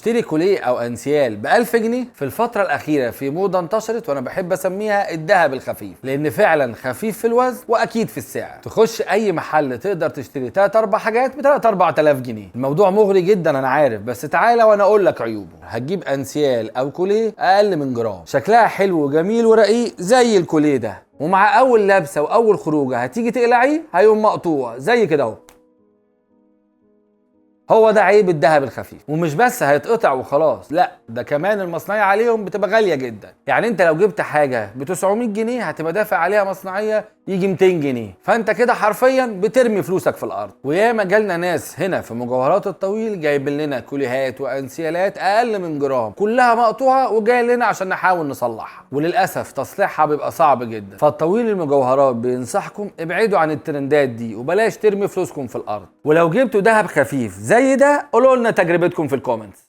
تشتري كوليه او انسيال ب 1000 جنيه. في الفترة الاخيرة في موضة انتشرت وانا بحب اسميها الذهب الخفيف، لان فعلا خفيف في الوزن واكيد في السعر. تخش اي محل تقدر تشتري 3 4 حاجات ب 3 4000 جنيه. الموضوع مغري جدا انا عارف، بس تعالى وانا اقول لك عيوبه. هتجيب انسيال او كوليه اقل من جرام، شكلها حلو وجميل ورقيق زي الكوليه ده، ومع اول لبسه واول خروجه هتيجي تقلعيه هيقوم مقطوع زي كده اهو. هو ده عيب الذهب الخفيف. ومش بس هيتقطع وخلاص، لا ده كمان المصنعيه عليهم بتبقى غالية جدا. يعني انت لو جبت حاجة ب 900 جنيه هتبقى دافع عليها مصنعيه يجي 200 جنيه، فانت كده حرفيا بترمي فلوسك في الارض. وياما جالنا ناس هنا في مجوهرات الطويل جايبين لنا كوليهات وانسيالات اقل من جرام كلها مقطوعة وجاي لنا عشان نحاول نصلحها، وللاسف تصليحها بيبقى صعب جدا. فالطويل المجوهرات بينصحكم ابعدوا عن الترندات دي وبلاش ترمي فلوسكم في الارض. ولو جبتوا ذهب خفيف زي ده قولوا لنا تجربتكم في ال comments.